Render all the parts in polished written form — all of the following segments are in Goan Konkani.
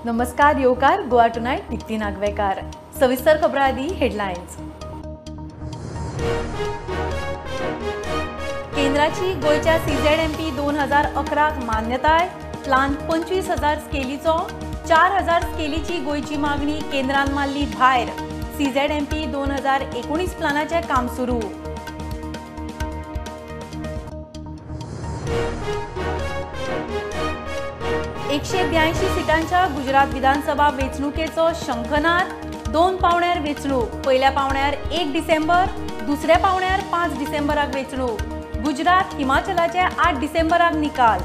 नमस्कार येवकार गोवा टुनायट दीप्ती नागवेकार। सविस्तर खबरां आदी हेडलायन्स। केंद्राची गोंयच्या सीझेडएमपी 2011 मान्यताय, प्लान 25,000 स्केलीचो, 4,000 स्केलीची गोंयची मागणी केंद्रान मारली भायर। सीझेडएमपी 2019 प्लानाचें काम सुरू। एकशे 82 सिटांच्या गुजरात विधानसभा वेंचणुकेचो शंखनाद, 2 पावण्यार वेंचणूक, पयल्या पावण्यार 1 डिसेंबर, दुसऱ्या पावण्यार 5 डिसेंबराक वेंचणूक। गुजरात हिमाचलाचे 8 डिसेंबराक निकाल।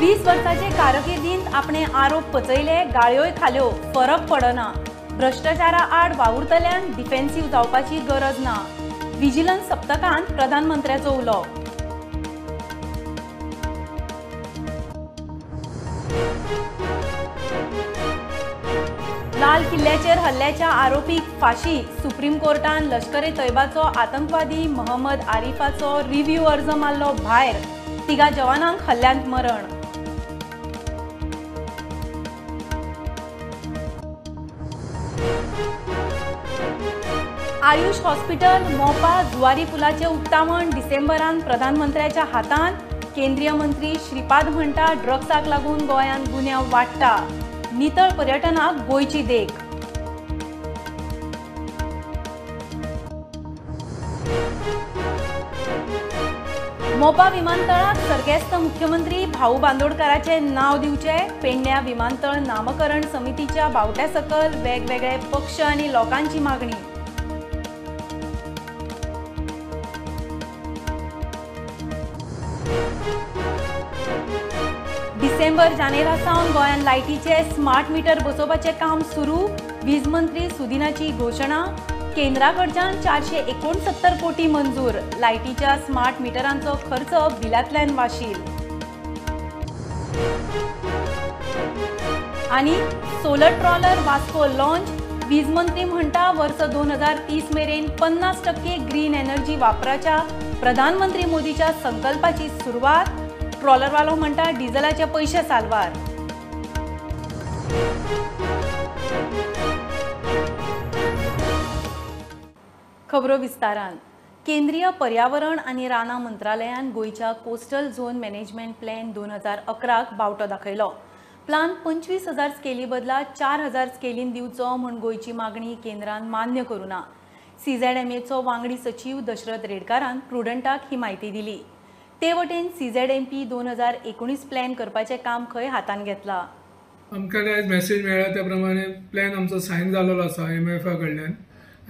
20 वर्साचे कारकिर्दींत आपणे आरोप पचयले, गाळयोय खाल्यो, फरक पडना। भ्रश्टाचारा आड वावुरतल्यान डिफेन्सिव जावपाची गरज ना। विजिलन्स सप्तकांत प्रधानमंत्र्याचो उलो। लाल किल्ल्याचेर हल्ल्याच्या आरोपीक फाशी, सुप्रीम कोर्टान लश्कर ए तैबाचो आतंकवादी मोहम्मद आरिफाचो रिव्ह्यू अर्ज मारलो भायर, 3 जवानांक हल्ल्यांत मरण। आयुष हॉस्पिटल मोपा जुवारी पुलाचे उक्तावण डिसेंबरान प्रधानमंत्र्याच्या हातांत। केंद्रीय मंत्री श्रीपाद म्हणटा ड्रग्साक लागून गोंयांत गुन्यांव वाडटा, नितळ पर्यटनाक गोंयची देख। मोपा विमानतळाक सर्गेस्त मुख्यमंत्री भाऊ बांदोडकाराचे नाव दिवचे, पेडण्या विमानतळ नामकरण समितीच्या बावट्या सकल वेगवेगळे पक्ष आनी लोकांची मागणी। डिसेंबर जानेरा सावन गोंयांत लायटीचे स्मार्ट मीटर बसोवपाचें काम सुरू, वीज मंत्री सुदिनाची घोशणा। केंद्रा कडच्यान 469 कोटी मंजूर, लायटीच्या स्मार्ट मिटरांचो खर्च बिलांतल्यान वाशील। आनी सोलर ट्रॉलर वास्को लॉन्च, वीज मंत्री म्हणटा वर्स 2030 मेरेन 50% ग्रीन एनर्जी वापराच्या प्रधानमंत्री मोदीच्या संकल्पाची सुरवात। ट्रॉलरवालो म्हणटा डिझलाचे पैसे साल्वार। खबरो विस्तारान। केंद्रीय पर्यावरण आनी रानां मंत्रालयान गोंयच्या कोस्टल झोन मॅनेजमेंट प्लॅन 2011 बावटो दाखयलो। प्लान 25,000 स्केली बदला 4,000 स्केलीन दिवचो म्हूण गोंयची मागणी केंद्रान मान्य करूं ना। सीझेडएमएचो वांगडी सचीव दशरथ रेडकारान प्रुडंटाक ही म्हायती दिली। ते वटेन सीझेडएमपी 2019 प्लॅन करपाचें काम खंय हातान घेतला। आमकां आयज मॅसेज मेळ्ळा त्या प्रमाणे प्लॅन आमचो सायन जाल्लो आसा एमएफा कडल्यान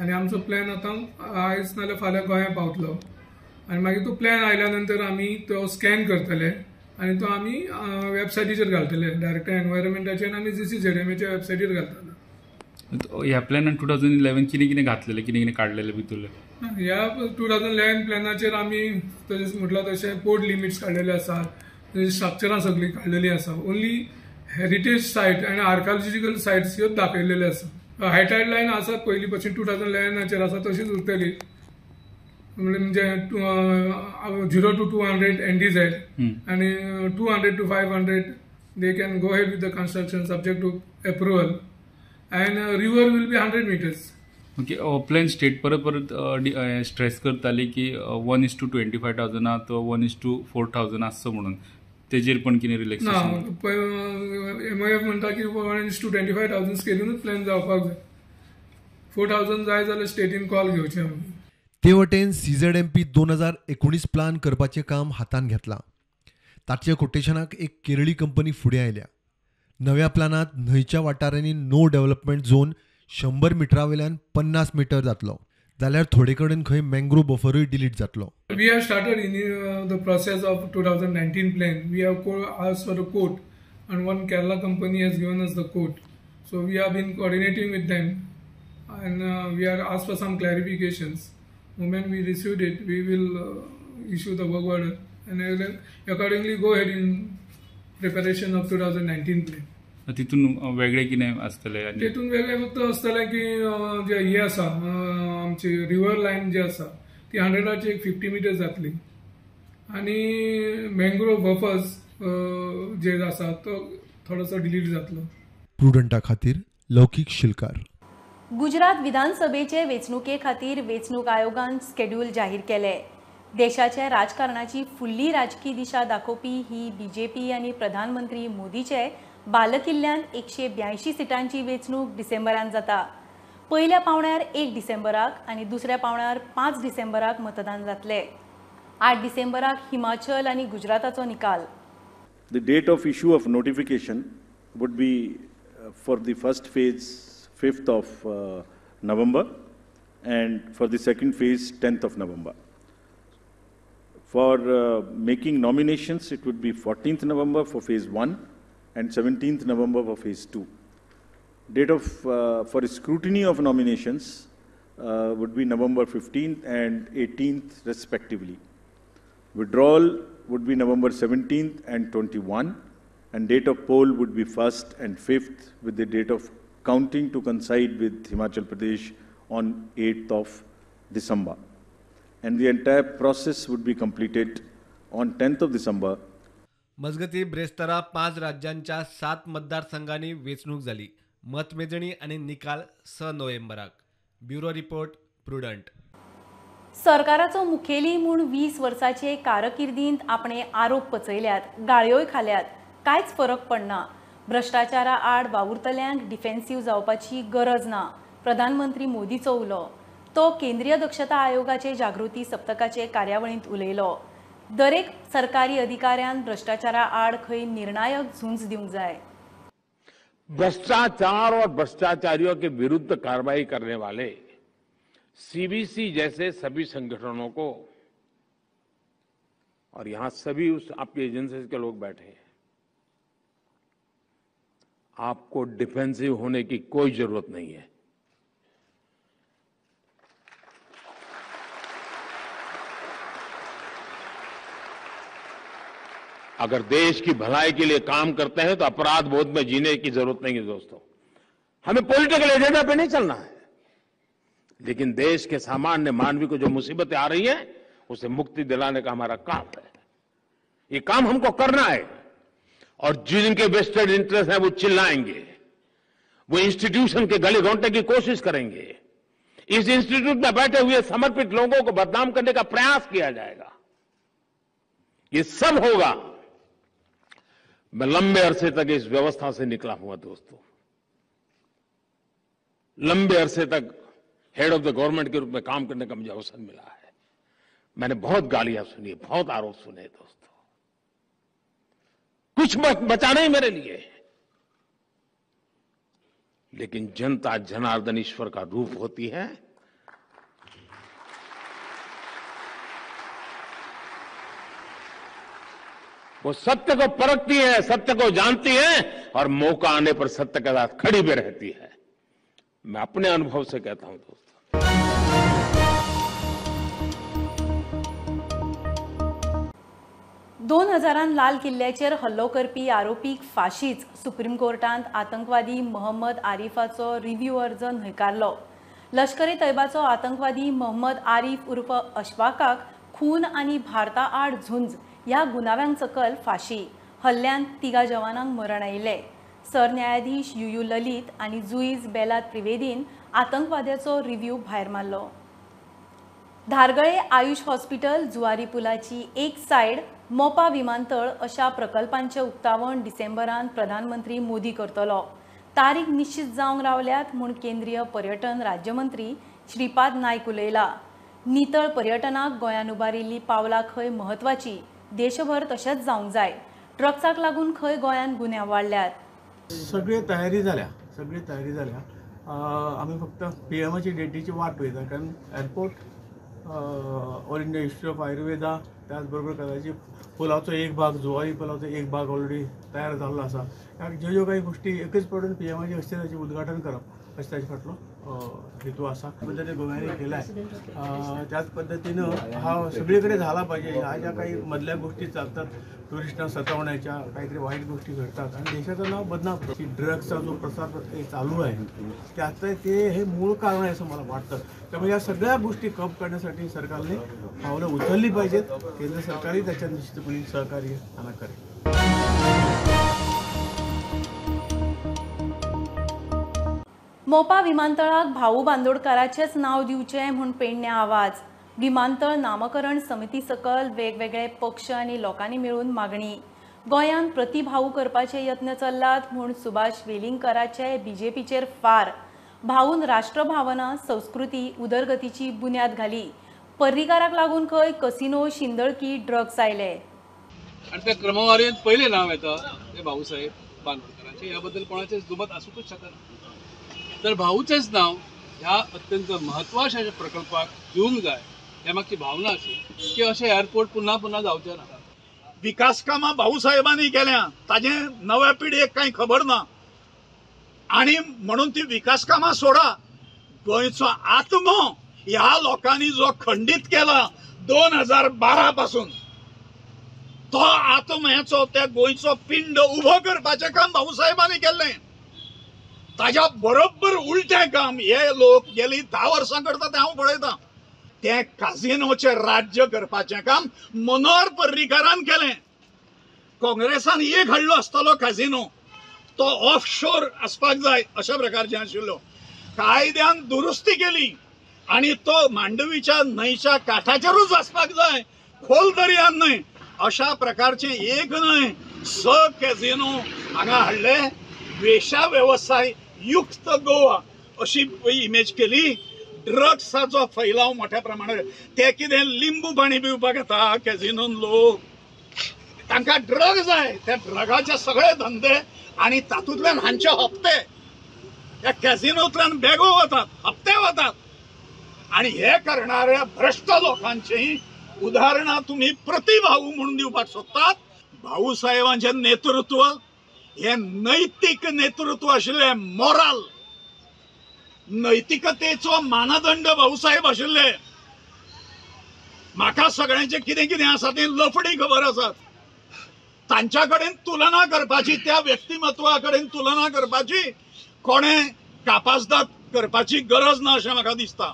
आनी आमचो प्लॅन आतां आयज नाल्यार फाल्यां गोंया पावतलो आनी मागीर तो प्लॅन आयल्या नंतर आमी तो स्कॅन करतले आनी तो आमी वेबसायटीचेर घालतले, डायरेक्ट एनवायरमेंटाचेर आनी जीसीझेडएमएच्या वेबसायटीर घालतले। ह्या प्लॅनान 2011 कितें कितें घातलेलें, कितें कितें काडलेलें भितरलें? ह्या 2011 प्लॅनाचेर आमी तशें म्हटलां तशें पोर्ट लिमिट्स काडलेले आसात, स्ट्रक्चरां सगळीं काडलेलीं आसा, ओन्ली हेरिटेज सायट आनी आर्किओलॉजिकल सायट्स ह्यो दाखयलेल्यो आसा। हायटायड लायन आसा पयलीं पासून 2011 आसा तशीच उरतली, म्हणजे 0 to 200 NDZ आनी 200 to 500 they can go ahead with the construction subject to approval and river will be 100 meters. Okay, plan state परत परत स्ट्रेस करताली की 1:25,000 तो 1:4,000 आसचो म्हणून, तेजेर पण कितें रिलॅक्सेशन ना? एमओएफ म्हणटा की 1:25,000 स्केलूनच प्लॅन जावपाक जाय, 4,000 जाय जाल्यार स्टेटीन कॉल घेवचें आमी। ते वटेन सीझेडएमपी 2019 प्लान करपाचें काम हातान घेतलां। ताचे कोटेशनाक एक केरळी कंपनी फुडें आयल्या। नव्या प्लानांत न्हंयच्या वाठारांनी नो डेव्हलपमेंट झोन 100 मिटरा वयल्यान 50 मिटर जातलो, जाल्यार थोडे कडेन खंय मँग्रोव बफरूय डिलीट जातलो। We have started in the process of 2019 plan. We have asked for a quote and one Kerala company has given us the quote. So we have been coordinating with them and we are asked for some clarifications. Moment we received it, we will issue the work order and accordingly go ahead in preparation of 2019 plan. तितून वेगळे कितें आसतलें? तितून वेगळें फक्त आसतलें की जे हें आसा आमची रिवर लायन जी आसा ती 100 एक 50 मिटर जातली आनी मँग्रोव बफर्स जे आसा तो थोडोसो डिलीट जातलो. प्रुडंटा खातीर लौकीक शिलकार. गुजरात विधानसभेचे वेंचणुके खातीर वेंचणूक आयोगान स्केड्यूल जाहीर केले. देशाचे राजकारणाची फुडली राजकी दिशा दाखोवपी ही बीजेपी आनी प्रधानमंत्री मोदीचे बालकिल्ल्यांत 182 सिटांची वेंचणूक डिसेंबरान जाता. पयल्या पावंड्यार 1 डिसेंबराक आनी दुसऱ्या पावंड्यार 5 डिसेंबराक मतदान जातले. 8 डिसेंबराक हिमाचल आनी गुजराताचो निकाल. The date of issue of notification would be for the first phase 5th of November and for the second phase 10th of November. For making nominations, it would be 14th November for phase 1 and 17th November for phase 2. Date of for scrutiny of nominations would be November 15th and 18th respectively. Withdrawal would be November 17th and 21, and date of poll would be 1st and 5th, with the date of counting to coincide with Himachal Pradesh on 8th of December. And the entire process would be completed on 10th of December. मजगती ब्रेस्तारा 5 राज्यांच्या 7 मतदारसंघांनी वेंचणूक जाली. मतमेजणी आनी निकाल 6 नोव्हेंबराक. Bureau report, Prudent. सरकाराचो मुखेली म्हूण 20 वर्साचे कारकिर्दींत आपणे आरोप पचयल्यात, गाळयोय खाल्यात, कांयच फरक पडना. भ्रश्टाचारा आड वावुरतल्यांक डिफेन्सिव्ह जावपाची गरज ना, प्रधानमंत्री मोदीचो उलो. तो केंद्रीय दक्षता आयोगाचे जागृती सप्तकाचे कार्यावळींत उलयलो. दरेक सरकारी अधिकाऱ्यान भ्रश्टाचारा आड खंय निर्णायक झुंज दिवंक जाय. भ्रष्टाचार और भ्रष्टाचारियों के विरुद्ध कार्रवाई करने वाले सीबीसी जैसे सभी संगठनों को, और यहां सभी उस आपकी एजेंसीज के लोग बैठे हैं, आपको डिफेंसिव होने की कोई जरूरत नहीं है। अगर देश की भलाई के लिए काम करते हैं तो अपराध बोध में जीने की जरूरत नहीं है दोस्तों। हमें पॉलिटिकल एजेंडा पे नहीं चलना है, लेकिन देश के सामान्य मानवी को जो मुसीबतें आ रही हैं उसे मुक्ति दिलाने का हमारा काम है। ये काम हमको करना है। और जिनके वेस्टेड इंटरेस्ट है वो चिल्लाएंगे, वो इंस्टीट्यूशन के गले घोंटने की कोशिश करेंगे, इस इंस्टीट्यूट में बैठे हुए समर्पित लोगों को बदनाम करने का प्रयास किया जाएगा, ये सब होगा। मैं लंबे अरसे तक इस व्यवस्था से निकला हुआ दोस्तों, लंबे अरसे तक हेड ऑफ the government के रूप में काम करने का मुझे अवसर मिला है। मैंने बहुत गालियां सुनी, बहुत आरोप सुने दोस्तों, कुछ बचा नहीं मेरे लिए, लेकिन जनता जनार्दन ईश्वर का रूप होती है। वो सत्य को परखती है, सत्य को जानती है और मौका आने पर सत्य के साथ खड़ी भी रहती है। मैं अपने अनुभव से कहता हूं दोस्तों। दोन हजारान लाल किल्ल्याचेर हल्लो करपी आरोपीक फाशीच सुप्रीम कोर्टांत आतंकवादी मोहम्मद आरिफाचो रिव्ह्यू अर्ज न्हयकारलो। लश्कर ए तैबाचो आतंकवादी मोहम्मद आरिफ उर्फ अशफाकाक खून आनी भारता आड झुंज ह्या गुन्यांवांक सकल फाशी। हल्ल्यांत 3 जवानांक मरण आयिल्लें। सरन्यायाधीश you you ललित आनी जुईज बेला त्रिवेदीन आतंकवाद्याचो रिव्ह्यू भायर मारलो। धारगळे आयुष हॉस्पिटल, जुवारी पुलाची एक सायड, मोपा विमानतळ अशा प्रकल्पांचें उक्तावण डिसेंबरान प्रधानमंत्री मोदी करतलो। तारीख निश्चित जावंक रावल्यात म्हूण केंद्रीय पर्यटन राज्यमंत्री श्रीपाद नायक उलयला। नितळ पर्यटनाक गोंयान उबारिल्ली पावलां खंय म्हत्वाची, देशभर तशेंच जावंक जाय। ड्रग्साक लागून खंय गोंयान गुन्यांव वाडल्यात। सगळी तयारी जाल्या, सगळी तयारी जाल्या। आमी फक्त पीएमाची डेटीची वाट पळयता, कारण airport, All India Institute of Ayurveda, त्याच बरोबर कदाचित पुलाचो एक भाग, जुवारी पुलाचो एक भाग ऑलरेडी तयार जाल्लो आसा। ज्यो ज्यो काही गोष्टी एकच पडून पीएमाचे हस्ते ताचें उद्घाटन करप अशें ताचे फाटलो हेतू आसा. पद्दतीन गोव्यांनी केला आहे त्याच पद्धतीनं हा सगळीकडे झाला पाहिजे. ह्या ज्या काही मधल्या गोष्टी चालतात टुरिस्टांना सतावण्याच्या, काहीतरी वाईट गोष्टी घडतात आणि देशाचं नाव बदनाम. ड्रग्सचा जो प्रसार चालू आहे त्याचं ते हे मूळ कारण आहे असं मला वाटतं. त्यामुळे या सगळ्या गोष्टी कम करण्यासाठी सरकारने पावलं उचलली पाहिजेत. केंद्र सरकारही त्याच्या निश्चितपणे सहकार्य त्यांना करेल. मोपा विमानतळाक भाऊ बांदोडकाराचेच नाव दिवचें म्हूण पेडण्या आवाज. विमानतळ नामकरण समिती सकल वेगवेगळे पक्ष आनी लोकांनी मेळून मागणी. गोंयांत प्रतिभाऊ करपाचे यत्न चल्लात म्हूण सुभाष वेलिंगकराचे बीजेपीचेर फार. भाऊन राष्ट्रभावना, संस्कृती, उदरगतीची बुन्याद घाली. पर्रीकाराक लागून खंय कसिनो, शिंदळकी, ड्रग्स आयले. आनी त्या क्रमवारींत पयलें नांव येता तें भाऊसाहेब बांदोडकरांचें. ह्या बद्दल कोणाचेंच दुमत आसूंकच शकना. तर भाऊचेंच नांव ह्या अत्यंत म्हत्वाच्या प्रकल्पाक दिवंक जाय ह्या मागची भावना अशी की अशें एअरपोर्ट पुन्हा पुन्हा जावचें ना. विकास कामां भाऊसाहेबांनी केल्या ताजें नव्या पिढयेक कांय खबर ना आनी म्हणून ती विकास कामां सोडा, गोंयचो आत्मो ह्या लोकांनी जो खंडीत केला 2012 पासून तो आत्म्याचो त्या गोंयचो पिंड उभो करपाचें काम भाऊसाहेबांनी केल्लें. ताज्या बरोबर उलटें काम हे लोक गेली 10 वर्सां करता तें हांव पळयतां. तें काजिनोचें राज्य करपाचें काम मनोहर पर्रीकारान केलें. काँग्रेसान एक हाडलो आसतलो काजिनो, तो ऑफ शोर आसपाक जाय अशा प्रकारचें आशिल्लो. कायद्यान दुरुस्ती केली आनी तो मांडवीच्या न्हंयच्या काठाचेरूच आसपाक जाय, खोल दर्यान न्हय अशा प्रकारचें एक न्हय 6 कॅझिनो हांगा हाडले. वेशा वेवसाय युक्त गोवा अशी इमेज केली. ड्रग्साचो फैलाव मोठ्या प्रमाणात, ते कितें लिंबू पाणी पिवपाक येता कॅझिनोन लोक, तांकां ड्रग जाय. त्या ड्रगाचे सगळे धंदे आनी तातूंतल्यान हांचे हप्ते, ह्या कॅझिनोंतल्यान बॅगो वतात, हप्ते वतात. आनी हे करणाऱ्या भ्रश्ट लोकांचीं उदाहरणां तुमी प्रतिभाऊ म्हणून दिवपाक सोदतात. भाऊसाहेबांचें नेतृत्व हे नैतीक नेतृत्व आशिल्लें, मोराल, नैतिकतेचो मानदंड भाऊसाहेब आशिल्ले. म्हाका सगळ्यांचें कितें कितें आसा तें लफडी खबर आसात. तांच्या कडेन तुलना करपाची, त्या व्यक्तिमत्वा कडेन तुलना करपाची कोणें कापासदाद करपाची गरज ना अशें म्हाका दिसता.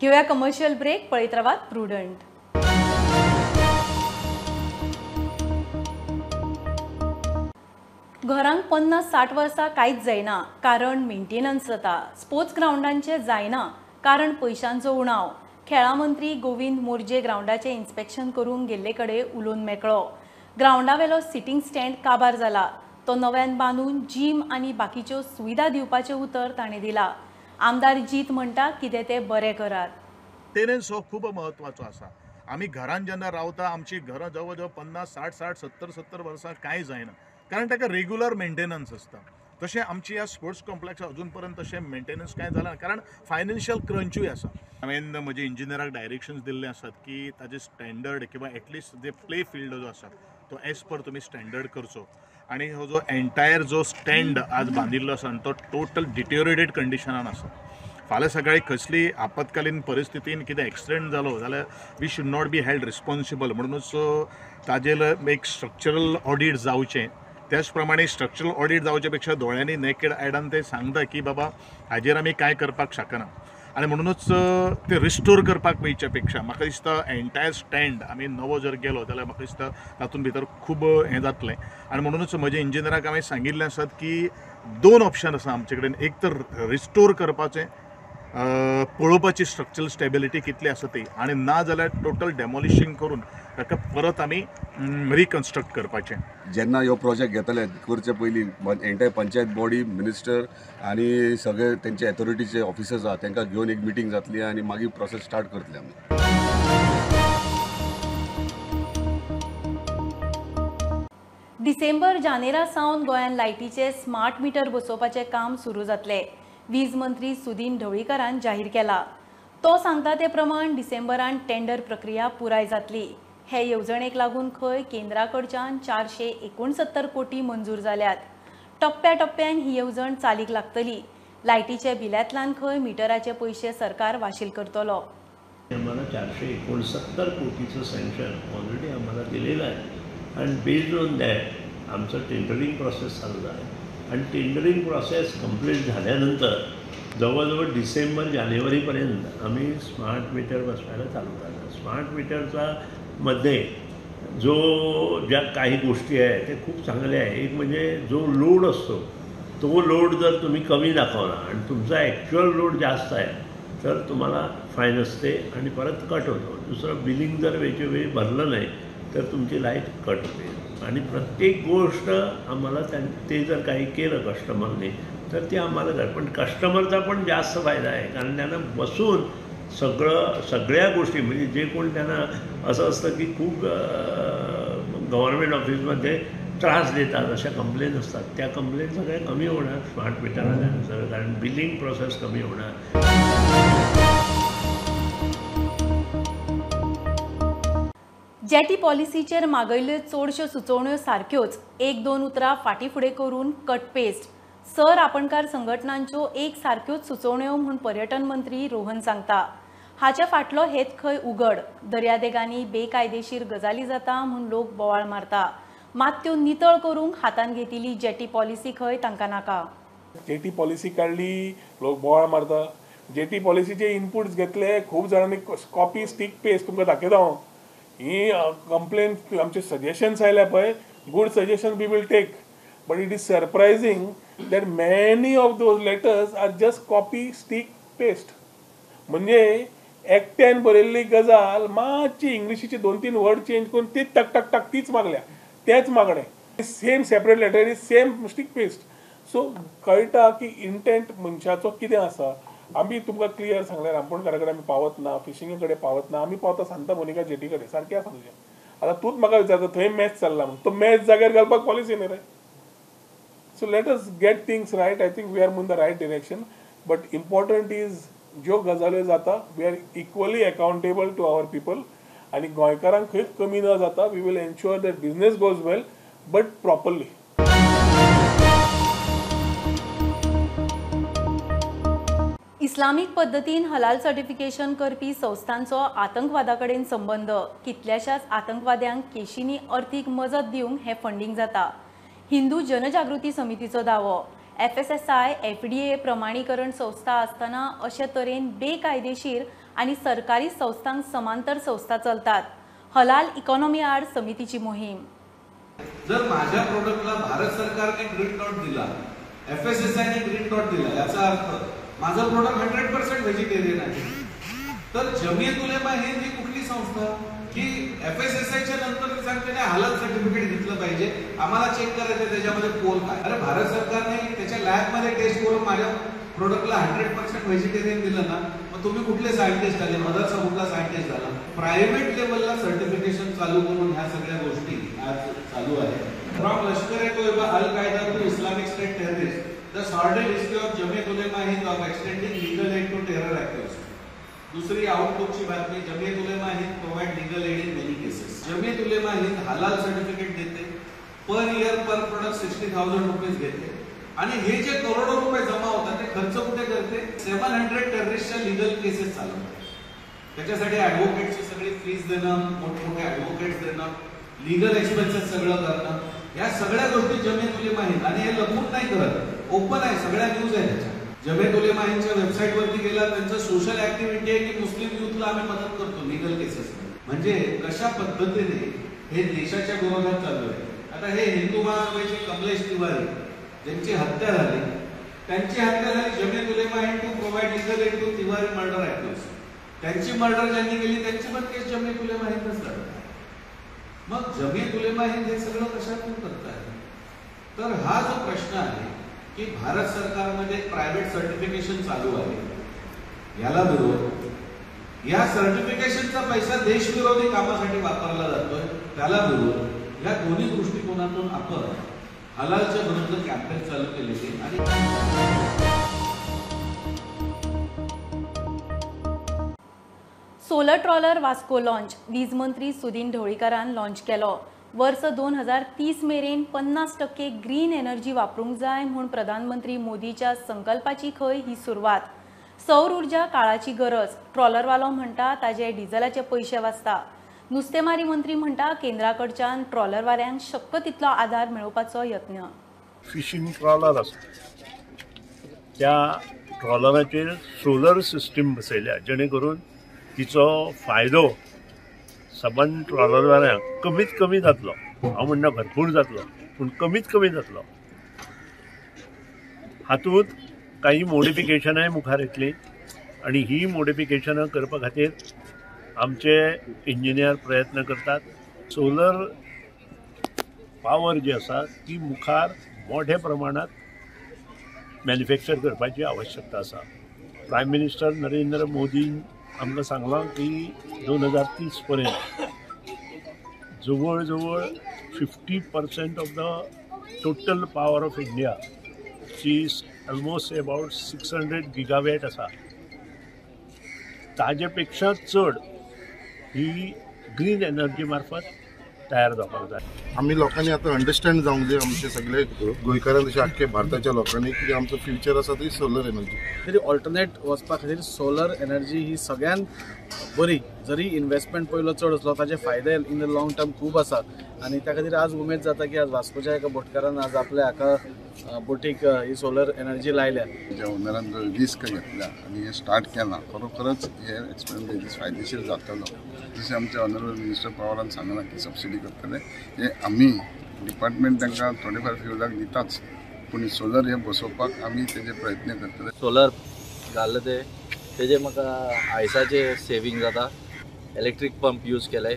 घेवया कमर्शियल ब्रेक. पळयत रावात प्रुडंट. घरांक 50-60 वर्सां कांयच जायना कारण मेंटेनन्स जाता. स्पोर्ट्स ग्रावंडांचें जायना कारण पयशांचो उणाव. खेळां मंत्री गोविंद मोर्जे ग्रावंडाचें इन्स्पेक्शन करूंक गेल्ले कडेन उलोवन मेकळो. ग्रावंडावेलो सिटींग स्टँड काबार जाला, तो नव्यान बांदून जीम आनी बाकीच्यो सुविधा दिवपाचें उतर ताणें दिलां. आमदार जीत म्हणटा कितें तें बरें करात. मेंटेनन्स हो खूब म्हत्वाचो आसा. आमी घरान जेन्ना रावता आमची घरां जवळ जवळ 50, 60, 60, 70, 70 वर्सां कांय जायना कारण ताका रेग्युलर मेंटेनन्स आसता. तशें आमची ह्या स्पोर्ट्स कॉम्प्लेक्स अजून पर्यंत तशें मेंटेनन्स कांय जाला कारण फायनान्शियल क्रंचूय आसा. हांवें म्हजे इंजिनियराक डायरेक्शन्स दिल्ले आसात की ताजे स्टँडर्ड किंवा एटलिस्ट जे प्ले फिल्ड जो आसा तो एज पर तुमी स्टँडर्ड करचो आनी हो जो एंटायर जो स्टँड आज बांदिल्लो आसा तो टोटल डिटेरिएटेड कंडिशनान आसा. फाल्यां सकाळी कसली आपत्कालीन परिस्थितीन कितें एक्सिडेंट जालो जाल्यार we should not be held responsible. म्हणूनच ताजेर एक स्ट्रक्चरल ऑडीट जावचें. त्याच प्रमाणे स्ट्रक्चरल ऑडीट जावचे पेक्षा दोळ्यांनी नेकेड आयडान ते सांगता की बाबा हाजेर आमी कांय करपाक शकना आनी म्हणूनच ते रिस्टोर करपाक वयच्या पेक्षा म्हाका दिसता एंटायर स्टँड आमी नवो जर गेलो जाल्यार म्हाका दिसता तातूंत भितर खूब हें जातलें. आनी म्हणूनच म्हज्या इंजिनियराक हांवें सांगिल्लें आसात की 2 ऑप्शन आसा आमचे कडेन, एक तर रिस्टोर करपाचें, पळोवपाची स्ट्रक्चरल स्टेबिलिटी कितली आसा ती, आनी ना जाल्यार टोटल डेमोलिशींग करून ताका परत आमी रिकन्स्ट्रक्ट करपाचें. जेन्ना ह्यो प्रोजेक्ट घेतले करचे पयलीं एंटायर पंचायत बॉडी, मिनिस्टर आनी सगळे तेंचे एथॉरिटीचे ऑफिसर्स आहा तांकां घेवन एक मिटींग जातली आनी मागीर प्रोसेस स्टार्ट करतले आमी. डिसेंबर जानेरा सावन गोंयांत लायटीचे स्मार्ट मिटर बसोवपाचें काम सुरू जातलें. वीज मंत्री सुदीन ढवळीकरान जाहीर केला. तो सांगता ते प्रमाण डिसेंबरान टेंडर प्रक्रिया पुराय जातली. हे येवजणेक लागून खंय केंद्रा कडच्यान 469 कोटी मंजूर जाल्यात. टप्प्या टप्प्यान ही येवजण चालीक लागतली. लायटीच्या बिलांतल्यान खंय मिटराचे पयशे सरकार वाशील करतलो. आम्हाला 469 कोटीचं सँक्शन ऑलरेडी आम्हाला दिलेलं आहे आणि बेस्ड ऑन that आमचं टेंडरिंग प्रोसेस चालू आहे आणि टेंडरिंग प्रोसेस कंप्लीट झाल्यानंतर जवळजवळ डिसेंबर जानेवारीपर्यंत आम्ही स्मार्ट मीटर बसवायला चालू करणार. स्मार्ट मीटरचा मध्ये जो ज्या काही गोष्टी आहेत ते खूप चांगल्या आहे. एक म्हणजे जो लोड असतो तो लोड जर तुम्ही कमी दाखवला आणि तुमचा ॲक्च्युअल लोड जास्त आहे तर तुम्हाला फाईन असते आणि परत कट होतो. दुसरं, बिलिंग जर वेळच्या वेळी भरलं नाही तर तुमची लाईट कट होते. आणि प्रत्येक गोष्ट आम्हाला ते जर काही केलं कस्टमरने तर ते आम्हाला कर, पण कस्टमरचा पण जास्त फायदा आहे, कारण त्यांना बसून सगळ्या गोष्टी म्हणजे जे कोण त्यांना असं असतं की खूप गव्हर्मेंट ऑफिसमध्ये त्रास देतात अशा कंप्लेन असतात, त्या कंप्लेन सगळ्या कमी होणार स्मार्ट मीटर आल्यानंतर, कारण बिलिंग प्रोसेस कमी होणार. जेटी पॉलिसीचेर मागयल्ल्यो चडश्यो सुचोवण्यो सारक्योच, एक दोन उतरां फाटीं फुडें करून कट पेस्ट. सर आपणकार संघटनांच्यो एक सारक्योच सुचोवण्यो म्हूण पर्यटन मंत्री रोहन सांगता. हाच्या फाटलो हेत खंय उगड. दर्यादेगांनी बेकायदेशीर गजाली जाता म्हूण लोक बोवाळ मारता, मात त्यो नितळ करूंक हातान घेतिल्ली जेटी पॉलिसी खंय तांकां नाका. जेटी पॉलिसी काडली, लोक बोवाळ मारता. जेटी पॉलिसीचे इनपुट्स घेतले खूब जाणांनी, कॉपी स्टीक पेस्ट तुमकां दाखयता हांव. ही कंप्लेन आमचे सजेशन्स आयल्या पळय, good suggestion we will take, but it is surprising that many of those letters are just copy stick paste. म्हणजे एकट्यान बरयल्ली गजाल मातशी इंग्लिशीचे 2-3 वर्ड चेंज करून तीच टक टक टक तीच मागल्या, तेच मागणें, same separate letter is same stick paste. So कळटा की इंटेंट मनशाचो कितें आसा. आमी तुमकां क्लियर सांगलें, रांपोणकारा कडेन आमी पावत ना, फिशिंगे कडेन पावत ना, आमी पावता सांता मोनिका जेटी कडेन, सारकें आसा तुजें. आतां तूंच म्हाका विचारता थंय मॅच चल्ला म्हूण, तो मॅच जाग्यार घालपाक पॉलिसी न्ही रे. So let us get things right. I think we are in the right direction, but important is ज्यो गजाल्यो जाता we are equally accountable to our people आनी गोंयकारांक खंयच कमी न जाता we will ensure that business goes well but properly. Islamic पद्दतीन हलाल सर्टिफिकेशन करपी संस्थांचो आतंकवादा कडेन संबंद. कितल्याशाच आतंकवाद्यांक केशींनी अर्थीक मजत दिवंक हें फंडींग जाता. हिंदू जनजागृती समितीचो दावो. FSSAI FDA प्रमाणीकरण संस्था आसतना अशे तरेन बेकायदेशीर आनी सरकारी संस्थांक समांतर संस्था चलतात. हलाल इकॉनॉमी आड समितीची मोहीम. जर माझ्या प्रोडक्टला भारत सरकारने ग्रीन डॉट दिला, FSSAI ने ग्रीन डॉट दिला, याचा अर्थ माझं प्रोडक्ट 100% व्हेजिटेरियन आहे. तर जमियत उलेमा हिंद ही कुठली संस्था की FSSAIच्या नंतर सांगते नाही हलाल सर्टिफिकेट घेतलं पाहिजे, आम्हाला चेक करायचं त्याच्यामध्ये पोल काय. अरे भारत सरकारने त्याच्या लॅबमध्ये टेस्ट करून माझ्या प्रोडक्टला 100% व्हेजिटेरियन दिलं ना, मग तुम्ही कुठले सायंटिस्ट आले, मदरसा कुठला सायंटिस्ट झाला. प्रायव्हेट लेवलला सर्टिफिकेशन चालू करून ह्या सगळ्या गोष्टी आज चालू आहेत. From Lashkar-e-Taiba, Al Qaeda to Islamic State terrorist, the sordid history of Jamiat Ulema Hind of extending legal aid to terror accused. दुसरी आउटलुकची बातमी, Jamiat Ulema Hind provide legal aid in many cases. Jamiat Ulema Hind halal certificate देते, per year per product 60,000 rupees घेते आणि हे जे करोडो रुपये जमा होतात ते खर्च कुठे करते, 700 टेररिस्टच्या लिगल केसेस चालवतात. त्याच्यासाठी ॲडव्होकेटची सगळी फीज देणं, मोठमोठे ॲडव्होकेट्स देणं, लिगल एक्सपेन्सेस सगळं करणं, या सगळ्या गोष्टी जमियत उलेमा हिंद, आणि हे लपून नाही करत, ओपन आहे, सगळ्या न्यूज आहे त्याच्या. जमियत उलेमा हिंदच्या वेबसाईटवरती गेला, त्यांचं सोशल ऍक्टिव्हिटी आहे की मुस्लिम युथला आम्ही मदत करतो लिगल केसेस. म्हणजे कशा पद्धतीने हे देशाच्या विरोधात चालू आहे. आता हे हिंदू महासभेचे कमलेश तिवारी ज्यांची हत्या झाली, त्यांची हत्या झाली Jamiat Ulema Hind to provide legal aid to Tiwari murder accused. त्यांची मर्डर ज्यांनी केली त्यांची पण केस जमियत उलेमा हिंदच लढत. मग जमियत उलेमा हिंद हे सगळं कशातून करत आहे? तर हा जो प्रश्न आहे की भारत सरकारमध्ये प्रायव्हेट सर्टिफिकेशन चालू आहे, याला विरोध, या सर्टिफिकेशनचा पैसा देशविरोधी कामासाठी वापरला जातोय त्याला विरोध, या दोन्ही दृष्टिकोनातून आपण हलालच्या विरुद्ध कॅम्पेन चालू केलेली. आणि सोलर ट्रॉलर वास्को लॉन्च वीज मंत्री सुदीन ढवळीकारान लॉन्च केलो. वर्स 2030 मेरेन 50% ग्रीन एनर्जी वापरूंक जाय म्हूण प्रधानमंत्री मोदीच्या संकल्पाची खंय ही सुरवात. सौर ऊर्जा काळाची गरज. ट्रॉलरवालो म्हणटा ताजे डिझलाचे पयशे वाचता. नुस्तेमारी मंत्री म्हणटा केंद्राकडच्यान ट्रॉलरवाल्यांक शक्य तितलो आधार मेळोवपाचो यत्न. फिशींग ट्रॉलर आसा त्या ट्रॉलराचेर सोलर सिस्टीम बसयल्या जेणे करून तिचो फायदो सबंद ट्रॉलरवाल्यांक कमीत कमी जातलो. हांव म्हणना भरपूर जातलो पूण कमीत कमी जातलो. हातूंत काही मॉडिफिकेशनांय मुखार येतली आनी ही मॉडिफिकेशनां करपा खातीर आमचे इंजिनियर प्रयत्न करतात. सोलर पावर जी आसा ती मुखार मोठ्या प्रमाणात मॅन्युफॅक्चर करपाची आवश्यकता आसा. प्रायम मिनिस्टर नरेंद्र मोदीन आमकां सांगलां की 2030 पर्यंत जवळ जवळ 50% of the total power of India ची ऑलमोस्ट अबाउट 600 गिगावॅट आसा ताजे पेक्षा चड ही ग्रीन एनर्जी मार्फत तयार जावपाक जाय. आमी लोकांनी आतां अंडरस्टँड जावंक जाय आमचे सगळे गोंयकारांक तशें आख्खे भारताच्या लोकांनी की आमचो फ्युचर आसा ती सोलर एनर्जी. तरी ऑल्टरनेट वचपा खातीर सोलर एनर्जी ही सगळ्यांत बरी. जरी इन्वेस्टमेंट पयलो चड आसलो ताजे फायदे इन the long term खूब आसात आनी त्या खातीर आज उमेद जाता की आज वास्कोच्या एका बोटकारान आज आपल्या हाका बोटीक ही सोलर एनर्जी लायल्या. ज्या ओनरान जो रिस्क घेतला आनी हें स्टार्ट केलां खरोखरच हे एक्सपेरिमेंट फायदेशीर जातलो. जशें आमचे ऑनरेबल मिनिस्टर पवारान सांगलां की सबसिडी करतले हे आमी डिपार्टमेंट तांकां थोडे फार फ्युलाक दिताच पूण सोलर हे बसोवपाक आमी तेजे प्रयत्न करतले. सोलर घाल्ले ते तेजे म्हाका आयसाचे सेवींग जाता. इलेक्ट्रीक पंप यूज केले,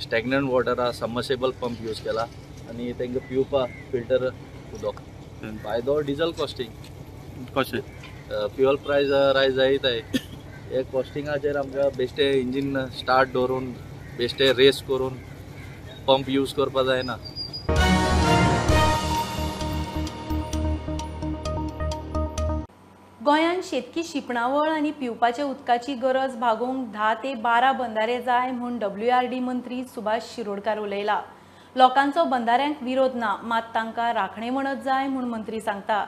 स्टॅग्नंट वॉटर आहा सबमर्सिबल पंप यूज केला आनी तांकां पिवपाक फिल्टर उदक. फायदो डिजल कॉस्टींग कशें फ्युअल प्रायस रायज जायत आहे. हे कॉस्टिंगाचेर आमकां बेश्टे इंजीन स्टार्ट दवरून बेश्टे रेस करून पंप यूज करपाक जायना. गोंयांत शेतकी शिंपणावळ आनी पिवपाच्या उदकाची गरज भागोवंक 10 ते 12 बंधारे जाय म्हूण WRD मंत्री सुभाष शिरोडकार उलयला. लोकांचो बंधाऱ्यांक विरोध ना, मात तांकां राखणे म्हणत जाय म्हूण मंत्री सांगता.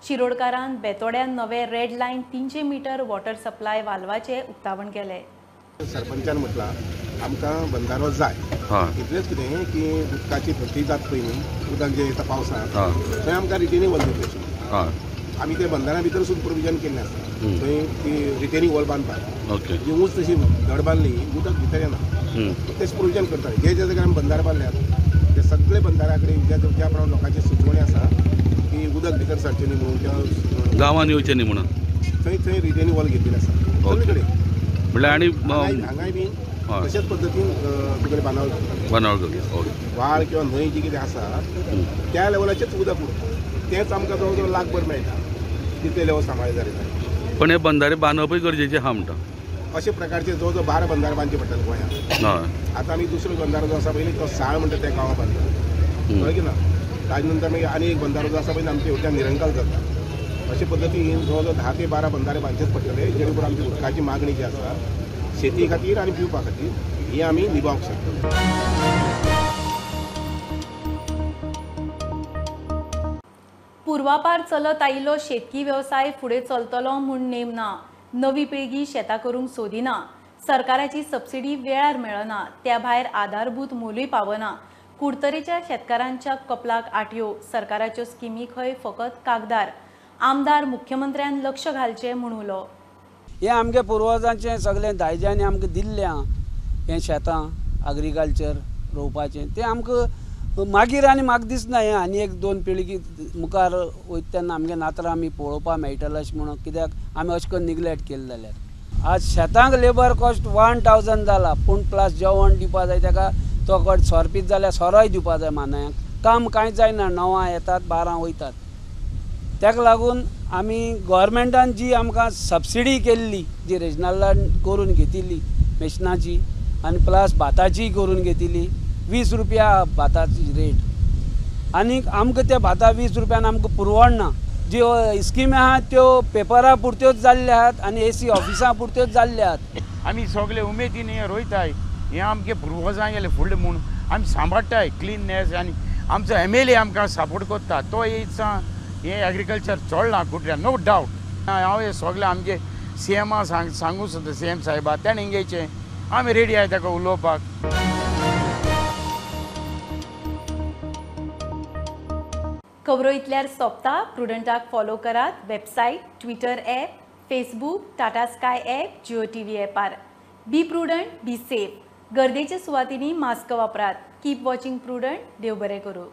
शिरोडकारान बेतोड्यान नवे red line 300 metre water supply वाल्वाचें उक्तावण केलें. सरपंचान म्हटलां आमकां बंधारो जाय. इतलेंच कितें की उदकाची थंडी जात पळय न्ही, उदक जें येता पावसांत थंय आमकां रिटेनिंग वॉल दिवपाची. आमी ते बंधाऱ्या भितर सुद्दां प्रोविजन केल्लें आसा थंय ती रिटेनिंग वॉल बांदपाक. जी ऊंच तशी धड बांदली उदक भितर येना तेच प्रोविजन करता. जे जे जाग्यार आमी बंधारे बांदल्यात ते सगळे बंधाऱ्या कडेन ज्या ज्या प्रमाण लोकांची सुचोवणी आसा की उदक भितर सरचें न्ही म्हणून किंवा गांवांत येवचें न्ही म्हणून थंय थंय रिटेनिंग वॉल घेतिल्लें आसा सगळे कडेन. म्हणल्यार आनी हांगाय बी तशेंच पद्दतीन तुगेले बांदावळ करता. बांदावळ करता व्हाळ किंवा न्हंय जी कितें आसा त्या लेवलाचेच उदक उरता तेंच आमकां जवळ जवळ लाखभर मेळटा तितले लेवल सांबाळ्ळे जाल्यार. पण हे बंधारे बांदपय गरजेचें आहा म्हणटा. अशे प्रकारचे जवळ जवळ 12 बंधारे बांदचे पडटात गोंयांत. आतां आमी दुसरो बंधारो जो आसा पळय तो साळ म्हणटा त्या गांवां बांदता कळ्ळें की ना. ताजे नंतर मागीर आनी एक बंधारो जो आसा पळय आमच्या वयल्यान निरंकाल जाता. अशे पद्दतीन जवळ जवळ 10 ते 12 बंधारे बांदचेच पडटले जेणे करून आमची उदकाची मागणी जी आसा शेती खातीर आनी पिवपा खातीर ही आमी निभावंक शकता. पुर्वापार चलत आयिल्लो शेतकी वेवसाय फुडें चलतलो म्हूण नेम ना. नवी पिळगी शेतां करूंक सोदिना. सरकाराची सबसिडी वेळार मेळना, त्या भायर आधारभूत मोलूय पावना. कुडतरेच्या शेतकारांच्या कपलाक आठयो. सरकाराच्यो स्किमी खंय फकत कागदार. आमदार मुख्यमंत्र्यान लक्ष घालचें म्हूण उलो. हें आमगे पुर्वजांचें सगळें दायजांनी आमकां दिल्लें आहा. हें शेतां एग्रीकल्चर रोवपाचें तें आमकां मागीर आनी म्हाका दिसना हें आनी एक दोन पिळगी मुखार वयता तेन्ना आमगे नातरां आमी पळोवपाक मेळटलें अशें म्हणून. कित्याक आमी अशें करून निग्लेक्ट केलें जाल्यार आज शेतांक लेबर कॉस्ट 1000 जाला पूण प्लस जेवण दिवपा जाय ताका, तो कड सोरो पीत जाल्यार सोरोय दिवपा जाय मानायांक. काम कांयच जायना, 9 येतात 12 वयतात. ताका लागून आमी गव्हर्मेंटान जी आमकां सबसिडी केल्ली जी रिजनलान करून घेतिल्ली मेशनाची आनी प्लस भाताचीय करून घेतिल्ली 20 रुपया भाताची रेट आनी आमकां त्या भाता 20 रुपयान आमकां पुरवणना. ज्यो स्किमी आहात त्यो पेपरा पुरत्योच जाल्ले आहात आनी एसी ऑफिसां पुरत्योच जाल्ले आहात. आमी सगळे उमेदीन हें रोयताय, हें आमगे पुर्वजां गेले फुडलें म्हूण आमी सांबाळटाय क्लिननेस आनी आमचो एम एल ए आमकां सपोर्ट करता. तो इत्सा हें एग्रीकल्चर चोडलां कुटऱ्या, नो डावट. हांव हें सगळें आमगे सी एमा सांगू सुद्दां, सी एम साहेबा तेणें घेयचें, आमी रेडी आहाय ताका उलोवपाक. खबरो इतल्यार सोंपता. प्रुडंटाक फॉलो करात website, Twitter app, Facebook, Tata Sky app, Jio TV ॲपार. Be prudent, be safe. गर्देच्या सुवातींनी मास्क वापरात. Keep watching Prudent. देव बरें करूं.